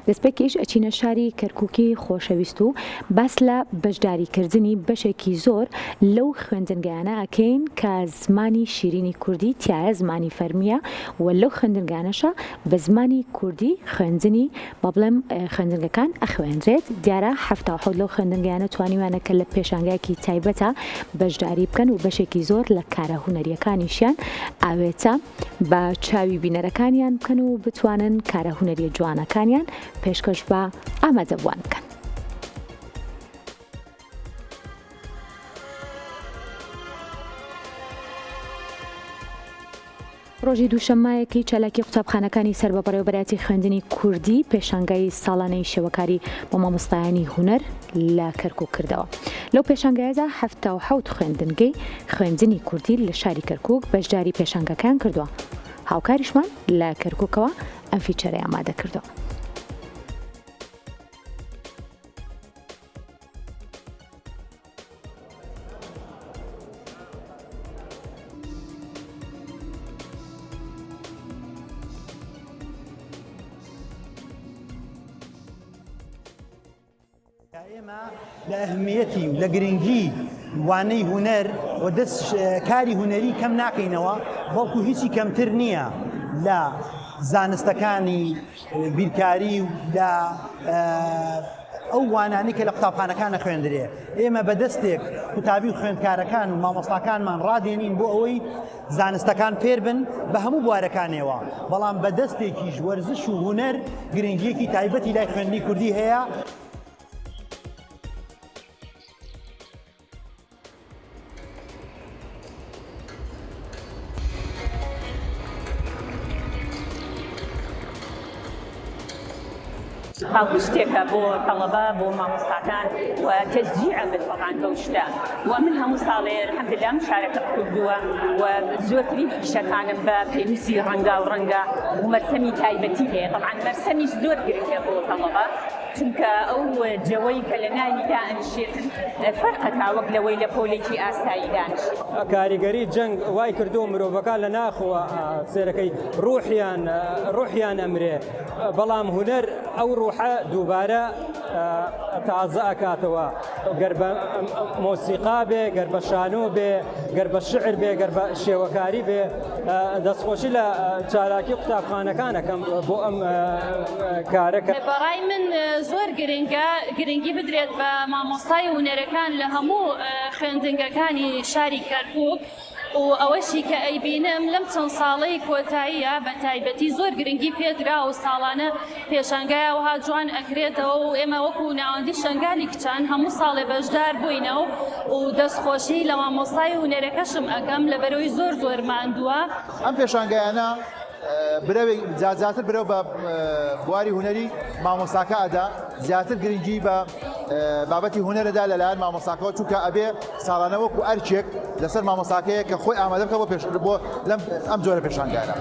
دەستپێکیش ئەچینە شاری کەرکوکی خۆشەویست و باس لە بەشداریکردنی بەشێکی زۆر لەو خوێندنگایانە ئەکەین کە زمانی شیرینی کوردی تیایە زمانی فەرمییە و لەو خوێندنگانەشە بە زمانی کوردی خوێندنی با بڵێم خوێندنگەکان ئەخوێنرێت دیارە 77 لەو خوێندنگایانە توانیویانە کە لە پێشانگایەکی تایبەتە بەشداری بکەن و بەشێکی زۆر لە کارە هونەریەکانیشیان ئاوێتە بە چاوی بینەرەکانیان بکەن و بتوانن کارە هونەریە جوانەکانیان پێشکەش بە ئامادەبووان بکەن. ڕۆژی دووشەممە یەکەی چالاکی قوتابخانەکانی سەر بە بەڕێوەبەرایەتی خوێندنی کوردی پێشانگای ساڵانەی شێوەکاری بۆ مامۆستایانی هونەر لە کەرکوک کردەوە. لەو پێشانگایەدا 77 خوێندنگەی خوێندنی کوردی لە شاری کەرکوک بەشداری پێشانگاکەیان کردووە. هاوکاریشمان لە کەرکوکەوە ئەم فیچەرەی ئامادە کردووە. ئێمە لە ئەهمیەتی و لە گرنگی وانەی هونەر و دەست کاری هونەری کەم ناکەینەوە بەڵکو هیچی کەمتر نییە لە زانستەکانی بیرکاری و لە ئەو وانانەی کە لە قوتابخانەکان ئەخوێندرێ، ئێمە بە دەستێک قوتابی و خوێندکارەکان و مامۆستاکانمان ڕادێنین بۆ ئەوەی زانستەکان فێر بن بە هەموو بوارەکانەوە، بەڵام بە دەستێکیش وەرزش و هونەر گرنگییەکی تایبەتی لای خوێندنی کوردی هەیە. پاڵپشتێکە بۆ تەڵەبە بۆ مامۆستاکان و تەشجیعە بن تەبعەن بەو شتە و من هەموو ساڵێ الحمدلله مشارەکەم کردووە و زۆرترین ئیشەکانم بە پێنووسی ڕەنگا و ڕەنگە و مەرسەمی تایبەتی هەیە تەبعەن مەرسەمیش زۆر گرنگە بۆ تەڵەبە چونکە ئەو جەوەی کە لە ناوی دائەنیشێتن فەرقەکا وەک لەوەی لە پۆلێکی ئاسایی دانیشێت. کاریگەری جەنگ وای کردووە مرۆڤەکان لە ناخەوە سێرەکەی ڕوحیان ڕوحیان ئەمرێ بەڵام هونەر ئەو ڕوحە دووبارە تازە ئەکاتەوە گەر بە مۆسیقا بێ گەر بە شانۆ بێ گەر بە شعر بێ گەر بە شێوەکاری بێ دەستخۆشی لە چالاکی قوتابخانەکان ئەکەم بۆ ئەم کارە کە. بەڕای من زۆر گرنگە گرنگی بدرێت بە مامۆستای هونەرەکان لە هەموو خوێندنگەکانی شاری کەرکوک و ئەوەشی کە ئەیبینم لەم چەند ساڵەی کۆتاییە بە تایبەتی زۆر گرنگی پێدرا و ساڵانە پێشانگای ئەوها جوان ئەکرێتەوە و ئێمە وەکو ناوەندی شەنگالی کچان هەموو ساڵێ بەشدار بووینە و و دەستخۆشی لە مامۆستای هونەرەکەشم ئەکەم لەبەرەوەی زۆر زۆر ماندووە. ئەم پێشانگایانە برەوێک زیاتر برەو بە بواری هونەری مامۆستاکە ئەدا زیاتر گرنگی بە بابەتی هونەرەدا لەلایەن مامۆستاکەوە چونکە ئەبێ ساڵانە وەکو ئەرکێک لەسەر مامۆستاکەیە کە خۆی ئامادە بکە بۆ پێش بۆ لەم ئەم جۆرە پێشانگایانە.